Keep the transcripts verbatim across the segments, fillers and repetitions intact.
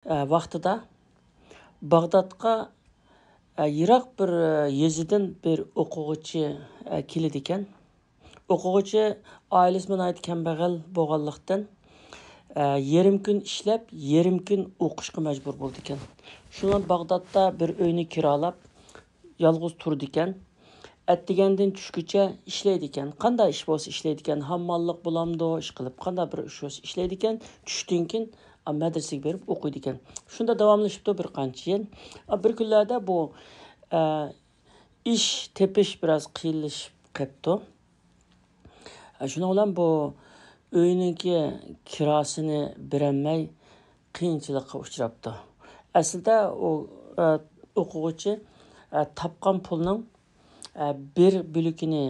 ئە، ۋاقتىدا باغدادقا، ئە، يىراق بىر، ئە، يېزىدىن بىر ئوقۇغۇچى، ئە، كېلىدىكەن. ئوقۇغۇچى ئائىلىسىمۇ ناھايىتى كەمبەغەل بولغانلىقتىن، ئە، يېرىم كۈن ئىشلەپ، يېرىم كۈن ئوقۇشقا مەجبۇر بولىدىكەن. شۇڭا باغدادتا بىر ئۆينى كىرالاپ، يالغۇز تۇرىدىكەن. ئەتىگەندىن چۈشكىچە ئىشلەيدىكەن. قانداق ئىش بولسا ئىشلەيدىكەن. ھامماللىق بولامدۇ، ئىشقىلىپ قانداق بىر ئىش بولسا ئىشلەيدىكەن. چۈشتىن كېيىن، ئا، مەدرىسىگە بېرىپ ئوقۇيدىكەن. شۇنداق داۋاملىشىپتۇ بىر قانچە يىل. ئا، بىر كۈنلەردە بۇ، ئە، ئىش تېپىش بىراز قىيىنلىشىپ قېپتۇ. ئە، شۇنىڭ بىلەن بۇ ئۆينىڭكى كىراسىنى بېرەلمەي قىيىنچىلىققا ئۇچراپتۇ. ئەسلىدە ئۇ، ئە، ئوقۇغۇچى، ئە، تاپقان پۇلنىڭ، ئە، بىر بۆلىكىنى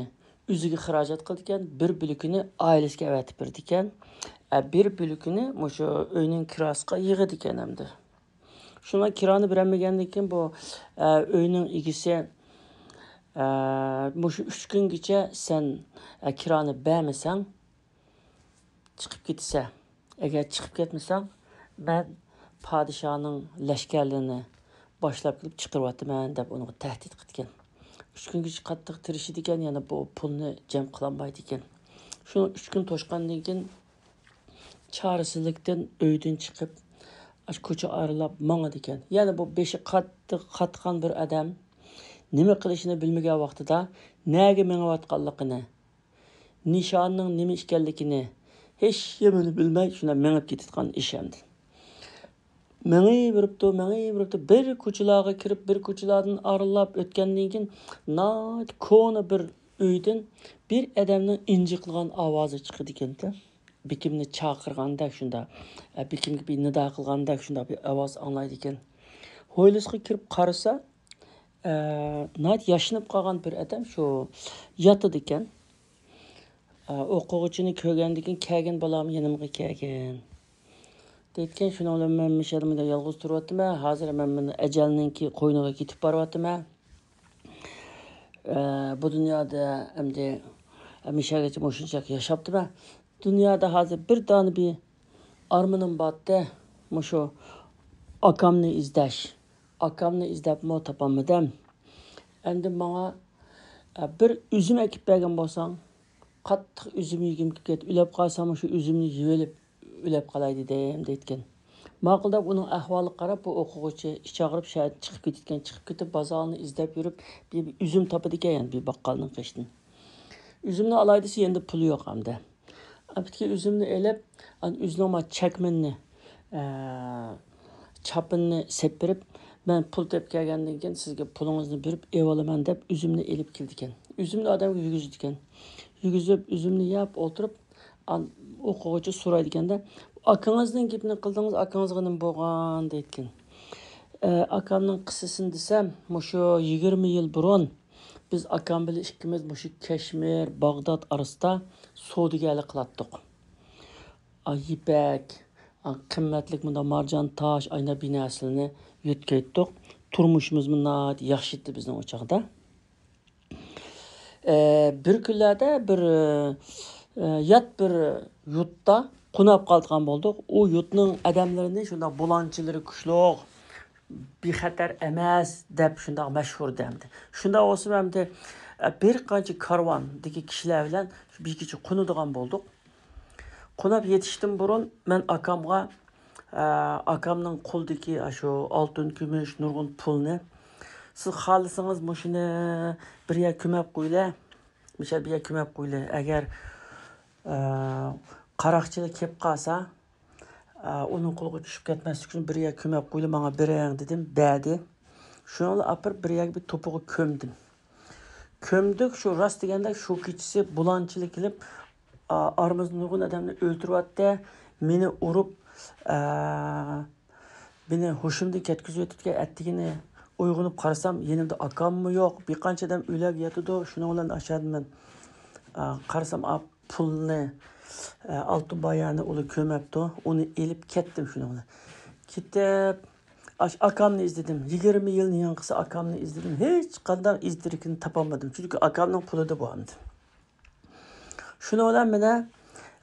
ئۆزىگە خىراجەت قىلىدىكەن، بىر بۆلىكىنى ئائىلىسىگە ئەۋەتىپ بېرىدىكەن، ئە، بىر بۆلىكىنى مۇشۇ ئۆينىڭ كىراسىغا يىغىدىكەن ئەمدى. شۇڭا كىرانى بېرەلمىگەندىن كېيىن بۇ، ئە، ئۆينىڭ ئىگىسى، ئە، مۇشۇ ئۈچ كۈنگىچە سەن، ئە، كىرانى بەرمىسەڭ، چىقىپ كېتىسەن. ئەگەر چىقىپ كەتمىسەڭ، مەن پادىشاھنىڭ لەشكەرلىرىنى باشلاپ كېلىپ چىقىرىۋاتىمەن، دەپ ئۇنىڭغا تەھدىت قىلىدىكەن. ئۈچ كۈنگىچە قاتتىق تىرىشىدىكەن، يەنە بۇ پۇلنى جەم قىلالمايدىكەن. شۇ ئۈچ كۈن توشقاندىن كېيىن چارىسىزلىكتىن ئۆيدىن چىقىپ، ئاشۇ كوچا ئارىلاپ ماڭىدىكەن. يەنە بۇ بېشى قاتتىق قاتقان بىر ئادەم نېمە قىلىشىنى بىلمىگەن ۋاقتىدا نەگە مېڭىۋاتقانلىقىنى، نىشانىنىڭ نېمە ئىكەنلىكىنى ھېچنېمىنى بىلمەي شۇنداق مېڭىپ كېتىدىغان ئىش ئەمدى. مېڭىۋېرىپتۇ، مېڭىۋېرىپتۇ. بىر كوچىلارغا كىرىپ، بىر كوچىلاردىن ئارىلاپ ئۆتكەندىن كېيىن ناھايىتى كونا بىر ئۆيدىن بىر ئادەمنىڭ ئىنجىقلىغان ئاۋازى چىقىدىكەنتى. بېكىمنى چاقىرغاندەك شۇنداق، ئە، بېكىمگە بىر نىدا قىلغاندەك شۇنداق بىر ئاۋاز ئاڭلايدىكەن. ھويلىسىغا كىرىپ قارىسا، ئە، ناھايىتى ياشىنىپ قالغان بىر ئادەم شۇ ياتىدىكەن. ئە، ئوقۇغۇچىنى كۆرگەندىن كېيىن، «كەلگىن بالام، يېنىمغا كەلگىن» دەيدىكەن. شۇنىڭ بىلەن مەن مۇشۇ يەردە يالغۇز تۇرۇۋاتىمەن. ھازىر مەن مانا ئەجەلنىڭكى قوينىغا كېتىپ بارىۋاتىمەن. ئە، بۇ دۇنيادا ئەمدى ھەمىشەگىچە مۇشۇنچىلىك ياشاپتىمەن. دۇنيادا ھازىر بىر دانە بىر ئارمىنىم بارتى، مۇشۇ ئاكامنى ئىزدەش. ئاكامنى ئىزدەپمۇ تاپالمىدىم. ئەمدى ماڭا، ئە، بىر ئۈزۈم ئەكىپ بەرگەن بولساڭ، قاتتىق ئۈزۈم يېگۈم كېلىپ كەتتى. ئۆلۈپ قالسام، شۇ ئۈزۈمنى يېۋېلىپ ئۆلۈپ قالاي دېدىم، دەيدىكەن. ماقۇل دەپ ئۇنىڭ ئەھۋالىغا قاراپ، بۇ ئوقۇغۇچى ئىچ ئاغرىپ شەھەردىن چىقىپ كېتىدىكەن. چىقىپ كېتىپ، بازارنى ئىزدەپ يۈرۈپ، بىر، بىر ئۈزۈم تاپىدىكەن، يەنە بىر باققالنىڭ قېشىدىن. ئۈزۈمنى ئالاي دېسە، يەنە پۇلى يوق ئەمدى. ئەپتىكى ئۈزۈمنى ئېلىپ، ئان-، ئۆزىنىڭ ما چەكمىنىنى، ئە، چاپىنىنى سېلىپ بېرىپ، «مەن پۇل تېپىپ كەلگەندىن كېيىن سىزگە پۇلىڭىزنى بېرىپ ئېۋالىمەن» دەپ ئۈزۈمنى ئېلىپ كېلىدىكەن. ئۈزۈمنى ئادەمگە يېگۈزىدىكەن. يېگۈزۈپ، ئۈزۈمنى يەپ ئولتۇرۇپ، ئان-، ئوقۇغۇچى سورايدىكەن-دە، «ئاكىڭىزنىڭ گېپىنى قىلدىڭىز، ئاكىڭىزغا نېمە بولغان؟» دەيدىكەن. ئە، ئاكامنىڭ قىسسىسىنى دېسەم، مۇشۇ يىگىرمە يىل بۇرۇن بىز ئاكام بىلەن ئىككىمىز مۇشۇ كەشمىر، باغداد ئارىسىدا سودىگەرلىك قىلاتتۇق. ئا، يىپەك، ئا، قىممەتلىك مۇنداق مارجان تاش، ئاينا بىر نەرسىلەرنى يۆتكەيتتۇق. تۇرمۇشىمىزمۇ ناھايىتى ياخشى ئىدى بىزنىڭ ئۇ چاغدا. ئە، بىر كۈنلەردە بىر، ئە، يات بىر يۇرتتا قوناپ قالىدىغان بولدۇق. ئۇ يۇرتنىڭ ئادەملىرىنى شۇنداق بۇلاڭچىلىرى كۈچلۈك، بىخەتەر ئەمەس دەپ شۇنداق مەشھۇر دەمدى. شۇنداق بولسىمۇ ئەمدى، ئە، بىر قانچە كارۋاندىكى كىشىلەر بىلەن بىر كېچە قونىدىغان بولدۇق. قوناپ يېتىشتىن بۇرۇن مەن ئاكامغا، ئە، ئاكامنىڭ قولىدىكى ئاشۇ ئالتۇن، كۈمۈش، نۇرغۇن پۇلنى، «سىز خالىسىڭىز مۇشۇنى بىر يەرگە كۆمۈپ قويۇلە، مۇشۇ بىر يەرگە كۆمۈپ قويۇلە. ئەگەر، ئە، قاراقچىلار كېلىپ قالسا، ئە، ئۇنىڭ قولىغا چۈشۈپ كەتمەسلىك ئۈچۈن بىر يەرگە كۆمۈپ قويۇلە، ماڭا بېرىڭ» دېدىم، بەردى. شۇنىڭ بىلەن ئاپىرىپ بىر يەرگە بىر توپىغا كۆمدۈم. كۆمدۇق، شۇ راست دېگەندەك شۇ كېچىسى بۇلاڭچىلار كېلىپ، ئا، ئارىمىزدا نۇرغۇن ئادەمنى ئۆلتۈرۈۋەتتى. مېنى ئۇرۇپ، ئا، مېنى ھوشۇمدىن كەتكۈزۈۋېتىپتىكەن. ئەتىگىنى ئويغىنىپ قارىسام، يېنىمدا ئاكاممۇ يوق. بىر قانچە ئادەم ئۆلەك ياتىدۇ. شۇنىڭ بىلەن ئاشۇ يەردىن مەن، ئا، قارىسام، ئا، پۇلنى، ئا، ئالتۇن بايانى ئۇلار كۆمەپتۇ. ئۇنى ئېلىپ كەتتىم شۇنىڭ بىلەن. كېتىپ، ئاش-، ئاكامنى ئىزدىدىم. يىگىرمە يىلنى ياڭقىسى ئاكامنى ئىزدىدىم. ھېچقانداق ئىز دېرىكىنى تاپالمىدىم. چۈنكى ئاكامنىڭ پۇلىدا بولمىدى. شۇنىڭ بىلەن مانا،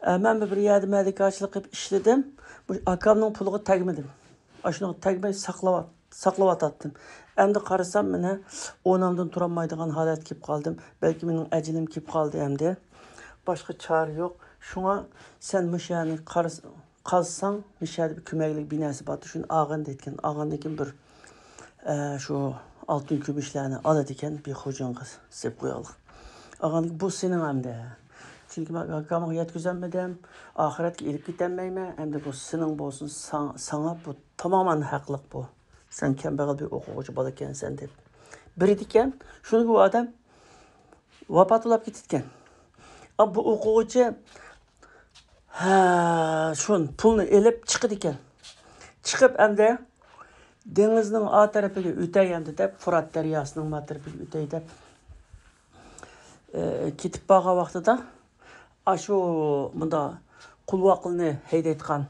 ئە، مەن بىر يەردە مەدىكارچىلىق قىلىپ ئىشلىدىم. بۇ ئاكامنىڭ پۇلىغا تەگمىدىم. ئاشۇنىڭغا تەگمەي ساقلاۋات-، ساقلىۋاتاتتىم. ئەمدى قارىسام، مانا، ئورنۇمدىن تۇرالمايدىغان ھالەتكە كېلىپ قالدىم. بەلكى مېنىڭ ئەجىلىم كېلىپ قالدى ئەمدى. باشقا چارە يوق. شۇڭا سەن مۇشۇ يەرنى قارىس-، قازساڭ، مۇشۇ يەردە بىر كۆمەكلىك بىناسى بار، شۇنى ئالغىن دەيدىكەن. ئالغاندىن كېيىن بىر، ئە، شۇ ئالتۇن كۈمۈشلەرنى ئالىدىكەن، بىر خوجىنىڭغا سېلىپ قويايلى. ئالغاندىن كېيىن، بۇ سېنىڭ ئەمدى. چۈنكى مەن ئاكامغا يەتكۈزەلمىدىم، ئاخىرەتكە ئېلىپ كېتەلمەيمەن. ئەمدى بۇ سېنىڭ بولسۇن، ساڭ-، ساڭا بۇ تامامەن ھەقلىق بۇ. سەن كەمبەغەل بىر ئوقۇغۇچى بالا ئىكەنسەن دەپ بېرىدىكەن. شۇنىڭغا ئۇ ئادەم ۋاپات بولاپ كېتىدىكەن. ئا، بۇ ئوقۇغۇچى، ھە، شۇ پۇلنى ئېلىپ چىقىدىكەن. چىقىپ ئەمدى دېڭىزنىڭ ئا تەرىپىگە ئۆتەي ئەمدى دەپ، فۇرات دەرياسىنىڭ ما تەرىپىگە ئۆتەي دەپ، ئە، كېتىپ بارغان ۋاقتىدا، ئاشۇ مۇندا قولۋاقلىنى ھەيدەيدىغان،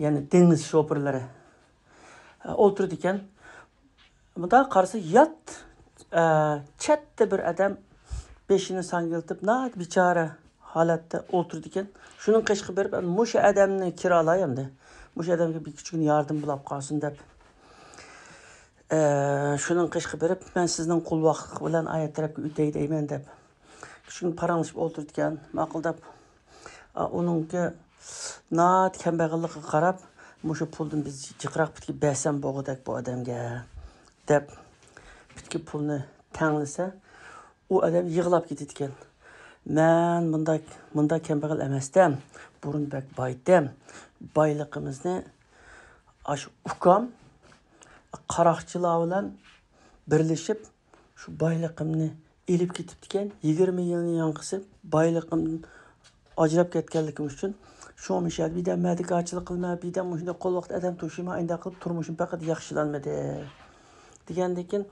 يەنى دېڭىز شوپۇرلىرى، ئە، ئولتۇرىدىكەن. مۇندا قارىسا يات، ئە، چەتتە بىر ئادەم بېشىنى ساڭگىلىتىپ، ناھايىتى بىچارە ھالەتتە ئولتۇرىدىكەن. شۇنىڭ قېشىغا بېرىپ، مۇشۇ ئادەمنى كىرالاي ئەمدى. مۇشۇ ئادەمگە بىر كىچىككىنە ياردىمى بولاپ قالسۇن دەپ، ئە، شۇنىڭ قېشىغا بېرىپ، مەن سىزنىڭ قولۋاقلىق بىلەن ئايەت تەرەپكە ئۆتەي دەيمەن دەپ، شۇنى پاراڭلىشىپ ئولتۇرىدىكەن. ماقۇل دەپ، ئا، ئۇنىڭكى ناھايىتى كەمبەغەللىكىگە قاراپ، مۇشۇ پۇلدىن بىز جىقراق پۈتكە بەرسەم بولغۇدەك بۇ ئادەمگە، دەپ پۈتكە پۇلنى تەڭلىسە، ئۇ ئادەم يىغلاپ كېتىدىكەن. مەن مۇنداق، مۇنداق كەمبەغەل ئەمەستەم، بۇرۇن بەك بايتەم. بايلىقىمىزنى ئاشۇ ئۇكام قاراقچىلار بىلەن بىرلىشىپ، شۇ بايلىقىمنى ئېلىپ كېتىپتىكەن. يىگىرمە يىلنى ياڭقىسى بايلىقىمدىن ئاجراپ كەتكەنلىكىم ئۈچۈن، شۇڭا مۇشۇ يەردە بىردەم مەدىكارچىلىق قىلىمەن، بىردەم مۇشۇنداق قول ۋاقىت ئادەم توشۇيمەن، ئاينداق قىلىپ تۇرمۇشۇم پەقەت ياخشىلانمىدى. دېگەندىن كېيىن،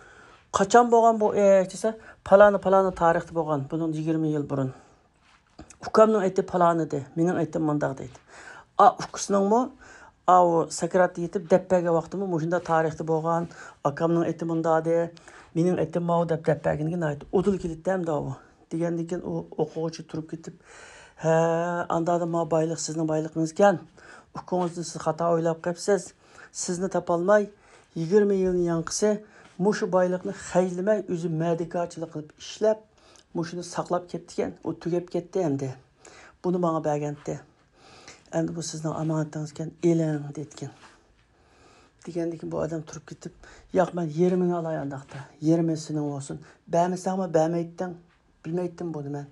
قاچان بولغان بۇ ئىش دېسە، پالانى، پالانى تارىختا بولغان، بۇنىڭ يىگىرمە يىل بۇرۇن. ئۇكامنىڭ ئېتى پالان ئىدى، مېنىڭ ئېتىم مۇنداق دەيدۇ. ئا، ئۇكىسىنىڭمۇ، ئاۋۇ سەكراتتا يېتىپ دەپ بەرگەن ۋاقتىمۇ مۇشۇنداق تارىختا بولغان، ئاكامنىڭ ئېتى مۇنداق ئىدى، مېنىڭ ئېتىم ماۋۇ دەپ، دەپ بەرگىنىگە ناھايىتى ئۇدۇل كېلىدىكەن ئەمدى ئاۋۇ. دېگەندىن كېيىن ئۇ ئوقۇغۇچى تۇرۇپ كېتىپ، ھە، ئاندا ما بايلىق سىزنىڭ بايلىقىڭىزكەن، ئۇكىڭىزنى سىز خاتا ئويلاپ قېپسىز، سىزنى تاپالماي، يىگىرمە يىلنى ياڭقىسى مۇشۇ بايلىقنى خەجلىمەي، ئۆزى مەدىكارچىلىق قىلىپ ئىشلەپ، مۇشۇنى ساقلاپ كەپتىكەن، ئۇ تۈگەپ كەتتى ئەمدى. بۇنى ماڭا بەرگەنتى. ئەمدى بۇ سىزنىڭ ئامانىتىڭىزكەن، ئېلىڭ، دەيدىكەن. دېگەندىكىن بۇ ئادەم تۇرۇپ كېتىپ، ياق، مەن يېرىمىنى ئالاي ئانداقتا. يېرىمى سېنىڭ بولسۇن. بەرمىسەڭمۇ بەرمەيتتىڭ. بىلمەيتتىم بۇنى مەن.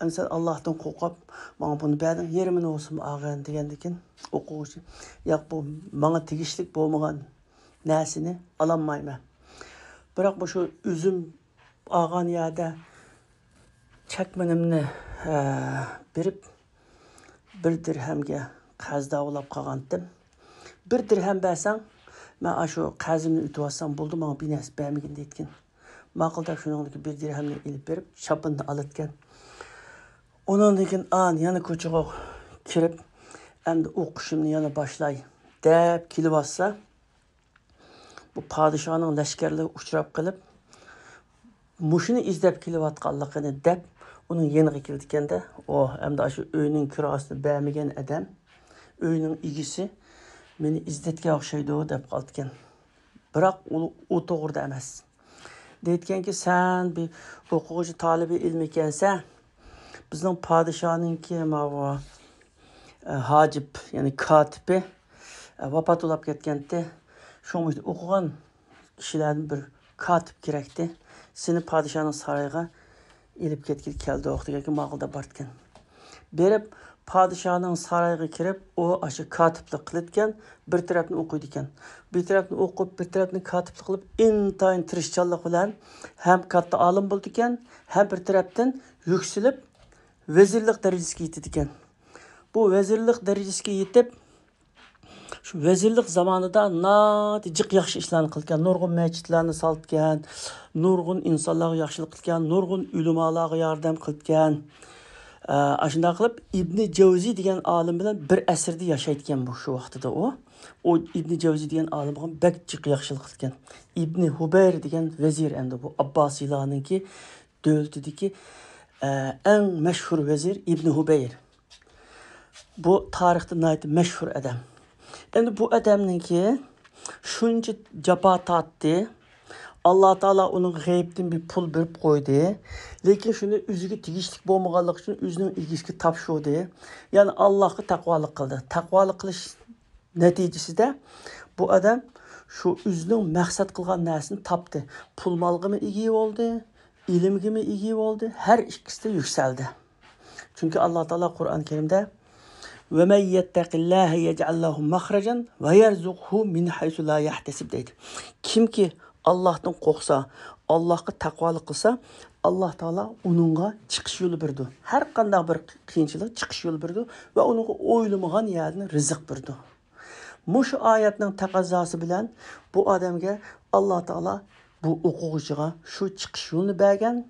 ئەمدى سەن ئاللاھتىن قورقۇپ، ماڭا بۇنى بەردىڭ، يېرىمىنى بولسىمۇ ئالغىن، دېگەندىكىن ئوقۇغۇچى، ياق، بۇ ماڭا تېگىشلىك بولمىغان نەرسىنى ئالالمايمەن. بىراق مۇشۇ ئۈزۈم ئالغان يەردە چەكمىنىمنى، ھە، بېرىپ، بىر دىرھەمگە قەرزدار بولاپ قالغانتىم. بىر دىرھەم بەرسەڭ، مەن ئاشۇ قەرزىمنى ئۆتۈۋالسام بولدى، ماڭا بىر نەرسە بەرمىگىن، دەيدىكەن. ماقۇل دەپ شۇنىڭدىكى بىر دىرھەمنى ئېلىپ بېرىپ، شاپىنىنى ئالىدىكەن. ئۇنىڭدىن كېيىن ئان يەنە كوچىغا كىرىپ، ئەمدى ئوقۇشۇمنى يەنە باشلاي دەپ كېلىۋاتسا، بۇ پادىشاھنىڭ لەشكەرلىرىگە ئۇچراپ قېلىپ، مۇشۇنى ئىزدەپ كېلىۋاتقانلىقىنى دەپ، ئۇنىڭ يېنىغا كېلىدىكەن-دە. ئۇ ئەمدى ئاشۇ ئۆينىڭ كىراسىنى بەرمىگەن ئادەم، ئۆينىڭ ئىگىسى مېنى ئىزدەتكەن ئوخشايدۇ، دەپ قالىدىكەن. بىراق ئۇ، ئۇ توغرىدا ئەمەس. دەيدىكەنكى، سەن بىر ئوقۇغۇچى تالىبى ئىلمى ئىكەنسەن، بىزنىڭ پادىشاھنىڭكى ماۋۇ، ئە، ھاجىپ، يەنى كاتىپى، ئە، ۋاپات بولاپ كەتكەنتى. شۇڭا مۇشۇ ئوقۇغان كىشىلەردىن بىر كاتىپ كېرەكتى. سېنى پادىشاھنىڭ سارىيىغا ئېلىپ كەتكىلى كەلدۇق، دېگەنكى ماقۇل دەپ بارىدىكەن. بېرىپ، پادىشاھنىڭ سارىيىغا كىرىپ، ئۇ ئاشۇ كاتىپلىق قىلىدىكەن، بىر تەرەپنى ئوقۇيدىكەن. بىر تەرەپنى ئوقۇپ، بىر تەرەپنى كاتىپلىق قىلىپ، ئىنتايىن تىرىشچانلىق بىلەن ھەم كاتتا ئالىم بولىدىكەن، ھەم بىر تەرەپتىن يۈكسىلىپ، ۋەزىرلىك دەرىجىسىگە يېتىدىكەن. بۇ ۋەزىرلىك دەرىجىسىگە يېتىپ، شۇ ۋەزىرلىك زامانىدا ناھايىتى جىق ياخشى ئىشلارنى قىلغان، نۇرغۇن مەسچىتلەرنى سالتكەن، نۇرغۇن ئىنسانلارغا ياخشىلىق قىلغان، نۇرغۇن ئۆلىمالارغا ياردەم قىلغان. ئە، ئاشۇنداق قىلىپ ئىبنى جەۋزى دېگەن ئالىم بىلەن بىر ئەسىردە ياشايدىكەن بۇ شۇ ۋاقتىدا ئۇ. ئۇ ئىبنى جەۋزى دېگەن ئالىمغا بەك جىق ياخشىلىق قىلغان. ئىبنى ھۇبەير دېگەن ۋەزىر ئەمدى بۇ ئابباسىيلارنىڭكى دۆلىتىدىكى، ئە، ئەڭ مەشھۇر ۋەزىر ئىبنى ھۇبەير. بۇ تارىختا ناھايىتى مەشھۇر ئادەم. ئەمدى بۇ ئادەمنىڭكى شۇنچە جاپا تارتتى، ئاللا تائالا ئۇنىڭغا غەيىبتىن بىر پۇل بېرىپ قويدى، لېكىن شۇنى ئۆزىگە تېگىشلىك بولمىغانلىقى ئۈچۈن ئۆزىنىڭ ئىگىسىگە تاپشۇردى. يەنى ئاللاغا تەقۋالىق قىلدى. تەقۋالىق قىلىش نەتىجىسىدە بۇ ئادەم شۇ ئۆزىنىڭ مەقسەت قىلغان نەرسىنى تاپتى. پۇل مالغىمۇ ئىگە بولدى، ئىلىمگىمۇ ئىگە بولدى، ھەر ئىككىسى يۈكسەلدى. چۈنكى ئاللا تائالا قۇرئان كەرىمدە، وَمَن يَتَّقِ اللَّهَ يَجْعَل لَّهُ مَخْرَجًا وَيَرْزُقْهُ مِنْ حَيْثُ لَا يَحْتَسِب دەيدۇ. كىمكى ئاللاھتىن قورقسا، ئاللاھقا تەقۋالىق قىلسا، ئاللا تائالا ئۇنىڭغا چىقىش يولى بېرىدۇ. ھەر قانداق بىر قىيىنچىلىق چىقىش يولى بېرىدۇ ۋە ئۇنىڭغا ئويلىمىغان يەردىن رىزىق بېرىدۇ. مۇشۇ ئايەتنىڭ تەقەززاسى بىلەن بۇ ئادەمگە ئاللا تائالا بۇ ئوقۇغۇچىغا شۇ چىقىش يولىنى بەرگەن،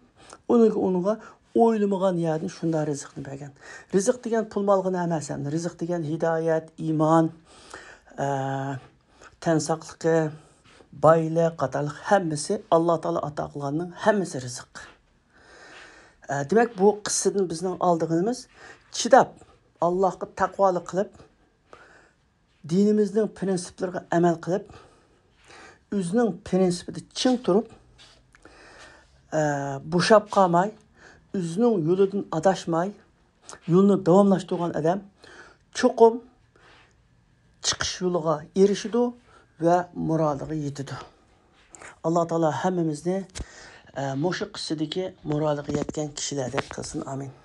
ئۇنىڭغا، ئۇنىڭغا ئويلىمىغان يەردىن شۇنداق رىزىقنى بەرگەن. رىزىق دېگەن پۇل مالغىنا ئەمەس، ئەمدى رىزىق دېگەن ھىدايەت، ئىمان، ئە، تەن ساقلىقى، بايلىق قاتارلىق ھەممىسى ئاللا تائالا ئاتا قىلغاننىڭ ھەممىسى رىزىق. ئە، دېمەك، بۇ قىسسىدىن بىزنىڭ ئالىدىغىنىمىز، چىداپ، ئاللاھقا تەقۋالىق قىلىپ، دىنىمىزنىڭ پىرىنسىپلىرىغا ئەمەل قىلىپ، ئۆزىنىڭ پىرىنسىپىدا چىڭ تۇرۇپ، ئە، بوشاپ قالماي، ئۆزىنىڭ يولىدىن ئاداشماي، يولىنى داۋاملاشتۇرغان ئادەم چوقۇم چىقىش يولىغا ئېرىشىدۇ ۋە مۇرادىغا يېتىدۇ. ئاللا تائالا ھەممىمىزنى، ئە، مۇشۇ قىسسىدىكى مۇرادىغا يەتكەن كىشىلەردەك قىلسۇن. ئامىن.